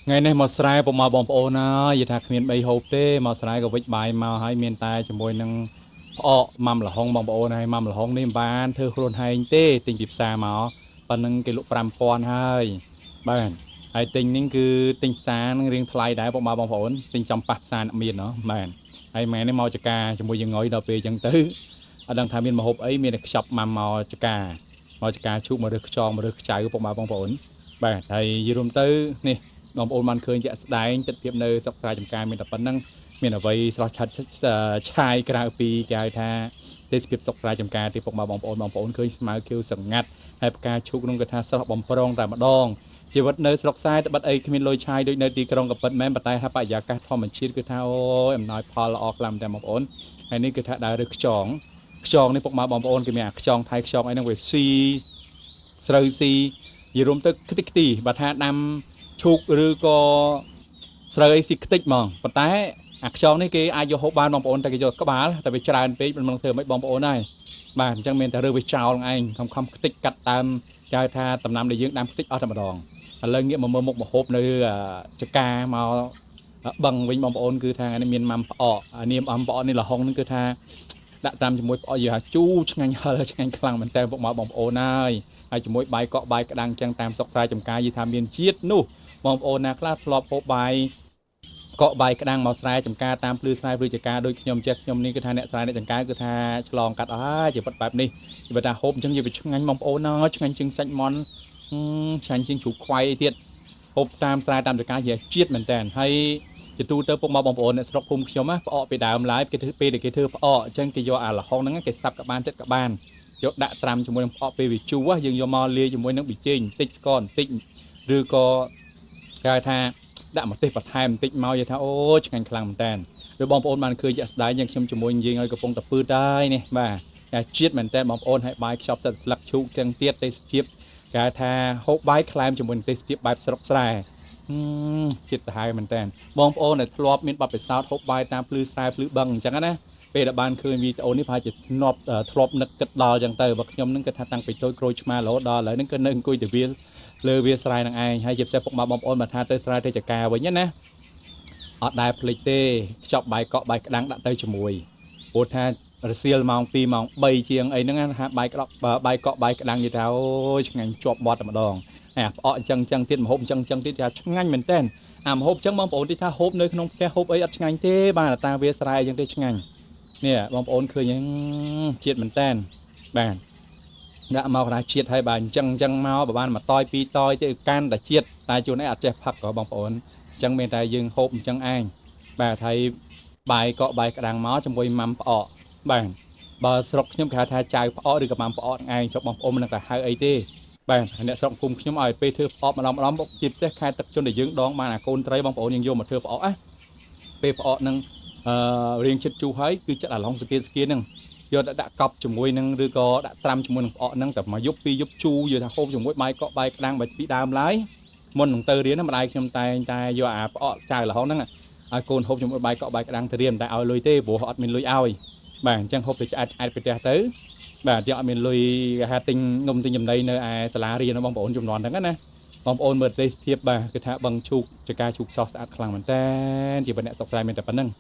ថ្ងៃនេះមកស្រែពុកម៉ែបងប្អូនហើយនិយាយថាគ្មានបីហូបទេមកស្រែក៏វិចបាយមកហើយមានតែជាមួយនឹងផ្អកម៉ាំល្ហុងបងប្អូនហើយម៉ាំល្ហុងនេះមិនបានធ្វើខ្លួនឯងទេទិញពីផ្សារមកប៉ុណ្ណឹងគេលក់5000ហើយបាទហើយទិញនេះគឺទិញផ្សារនឹងរៀងថ្លៃដែរពុកម៉ែបងប្អូនទិញចំប៉ះផ្សារអ្នកមានណោះបាទហើយម៉ែនេះមកចកាជាមួយយើងងុយដល់ពេលអញ្ចឹងទៅអត់ដឹងថាមានម្ហូបអីមានតែខ្ចប់ម៉ាំមកចកាមកចកាឈូកមករើសខ្យងមករើសខ្ចៅពុកម៉ែបងប្អូនបាទហើយយល់រួមទៅនេះ បងប្អូនបានឃើញជាក់ស្ដែងទិដ្ឋភាពនៅស្រុកស្រែចម្ការមានតែប៉ុណ្្នឹងមានអ្វីស្រស់ឆាត់ឆាយក្រៅពីគេហៅថាទេសភាពស្រុកស្រែចម្ការទីពុកម៉ែបងប្អូនបងប្អូនឃើញស្មៅខៀវសងាត់ហើយផ្កាឈូកនោះគេថាស្រស់បំប្រងតែម្ដងជីវិតនៅស្រុកស្រែត្បិតអីគ្មានលុយឆាយដូចនៅទីក្រុងក៏ពិតមែនប៉ុន្តែថាបរិយាកាសធម្មជាតិគឺថាអូយអំណោយផលល្អខ្លាំងតែបងប្អូនហើយនេះគឺថាដើររើសខ្យងខ្យងនេះពុកម៉ែបងប្អូនគេមានអាខ្យងថៃខ្យងអីហ្នឹងវាស៊ីស្រូវស៊ីនិយាយរួមទៅខ្ទេចខ្ទីបើថាដាំ ឈូកឬក៏ស្រូវអីស៊ីខ្ទេចហ្មងប៉ុន្តែអាខ្យងនេះគេអាចយកហូបបានបងប្អូនតែគេយកក្បាលតែវាច្រើនពេកមិនដឹងធ្វើម៉េចបងប្អូនហើយបាទអញ្ចឹងមានតែរើសវាចោលឯងខំខំខ្ទេចកាត់ដើមគេហៅថាដំណាំដែលយើងដាំខ្ទេចអស់តែម្ដងឥឡូវងាកមកមើលមុខម្ហូបនៅចកាមកបឹងវិញបងប្អូនគឺថានេះមានម៉ាំផ្អកអានេះម៉ាំផ្អកនេះលហុងនេះគឺថាដាក់តាមជាមួយផ្អកយីថាជូរឆ្ងាញ់ហឹរឆ្ងាញ់ខ្លាំងមែនតើពុកម៉ែបងប្អូនហើយហើយជាមួយបាយកកបាយក្តាំងចឹងតាមស្រុកស្រែចម្ការយីថាមានជាតិនោះ បងប្អូនណាខ្លះធ្លាប់ហូបបាយកកបាយក្តាំងមកស្រែចំការតាមភ្លឺស្រែភ្លឺចការដូចខ្ញុំចេះខ្ញុំនេះគឺថាអ្នកស្រែអ្នកចំការគឺថាឆ្លងកាត់អស់ហើយជីវិតបែបនេះជីវិតថាហូបអញ្ចឹងនិយាយវាឆ្ងាញ់បងប្អូនណាឆ្ងាញ់ជាងសាច់មន់ឆ្ងាញ់ជាងជ្រូកខ្វៃអីទៀតហូបតាមស្រែតាមចការជាជាតិមែនតើហើយជាទូទៅពុកមកបងប្អូនអ្នកស្រុកភូមិខ្ញុំណាផ្អកពីដើមឡើយគេធ្វើពេលដែលគេធ្វើផ្អកអញ្ចឹងគេយកអាល្ហុងហ្នឹងគេសាប់ក៏បានចិត្តក៏បានយកដាក់ត្រាំជាមួយនឹងផ្អកពេលវាជូរយើងយកមកលាយជាមួយនឹងប៊ីចេងបន្តិចស្ករបន្តិចឬក៏ គេហៅថាដាក់ម្ទេសបន្ថែមបន្តិចមកនិយាយថាអូឆ្ងាញ់ខ្លាំងមែនតើឬបងប្អូនបានឃើញជាក់ស្ដែងយ៉ាងខ្ញុំជាមួយយើងឲ្យកំពុងតែពឺដែរនេះបាទតែជាតិមែនតើបងប្អូនឲ្យបាយខ្ចប់សិតស្លឹកឈូកទាំងទៀតទេសភាពគេហៅថាហូបបាយក្លែមជាមួយនឹងទេសភាពបែបស្រុកស្រែជាតិសាហាវមែនតើបងប្អូនដែលធ្លាប់មានបទពិសោធន៍ហូបបាយតាមភ្លឺស្រែភ្លឺបឹងអញ្ចឹងណាពេលដែលបានឃើញវីដេអូនេះប្រហែលជាធ្លាប់ធ្លាប់នឹកគិតដល់អញ្ចឹងទៅបើខ្ញុំនឹងគិតថាតាំងពីតូចក្រូចឆ្មារហូតដល់ឥឡូវហ្នឹងគឺនៅអង្គុយទៅវាល លើវាស្រែនឹងឯងហើយជាពិសេសពុកម៉ែបងប្អូនបើថាទៅស្រែទៅចកាវិញណាអត់ដែលភ្លេចទេខ្ចប់បាយកកបាយក្តាំងដាក់ទៅជាមួយព្រោះថារសៀលម៉ោង2ម៉ោង3ជាងអីហ្នឹងណាបាយក្តប់បាយកកបាយក្តាំងនិយាយថាអូយឆ្ងាញ់ជាប់មាត់តែម្ដងហើយអាផ្អកអញ្ចឹងអញ្ចឹងទៀតម្ហូបអញ្ចឹងអញ្ចឹងទៀតថាឆ្ងាញ់មែនតើអាម្ហូបអញ្ចឹងបងប្អូនទីថាហូបនៅក្នុងផ្ទះហូបអីអត់ឆ្ងាញ់ទេបាទតាវាស្រែអញ្ចឹងទេឆ្ងាញ់នេះបងប្អូនឃើញជាតិមែនតើបាទ ដាក់មកកណ្ដាលជាតិហើយបាទអញ្ចឹងអញ្ចឹងមកបើបានមួយតយពីរតយទេកាន់តែជាតិតែជួនឯងអត់ចេះផឹកក៏បងប្អូនអញ្ចឹងមានតែយើងហូបអញ្ចឹងឯងបាទហើយបាយកកបាយក្តាំងមកជាមួយម៉ាំផ្អកបាទបើស្រុកខ្ញុំគេហៅថាចៅផ្អកឬក៏ម៉ាំផ្អកហ្នឹងឯងស្រុកបងប្អូនមិនដឹងថាហៅអីទេបាទអ្នកស្រុកគុំខ្ញុំឲ្យពេលធ្វើផ្អកម្ដងម្ដងជាពិសេសខែទឹកជន់ដែលយើងដងបានអាកូនត្រីបងប្អូនយើងយកមកធ្វើផ្អកណាពេលផ្អកហ្នឹងអឺរៀងចិត្តជូរហើយគឺចិត្តអាឡុងសកៀនសកៀនហ្នឹង យកទៅដាក់កប់ជាមួយនឹងឬក៏ដាក់ត្រាំជាមួយនឹងផ្អកហ្នឹងតែមួយយប់ពីរយប់ជូរយកថាហូបជាមួយបាយកកបាយក្តាំងបែបពីដើមឡើយមុននឹងទៅរៀនណាម្ដាយខ្ញុំតែងតែយកអាផ្អកចៅល្ហុងហ្នឹងឲ្យកូនហូបជាមួយបាយកកបាយក្តាំងទៅរៀនតែឲ្យលុយទេព្រោះអត់មានលុយឲ្យបាទអញ្ចឹងហូបទៅឆ្អែតឆ្អែតពីផ្ទះទៅបាទយកអត់មានលុយគេថាទិញនំទិញចំណីនៅឯសាលារៀនរបស់បងប្អូនជំនាន់ហ្នឹងណាបងប្អូនមើលទេសភាពបាទគឺថាបឹងឈូកចការឈូកសោះស្អាតខ្លាំងមែនតើជាបណ្ឌិតសុកស្រែមានតែប៉ុណ្្នឹង។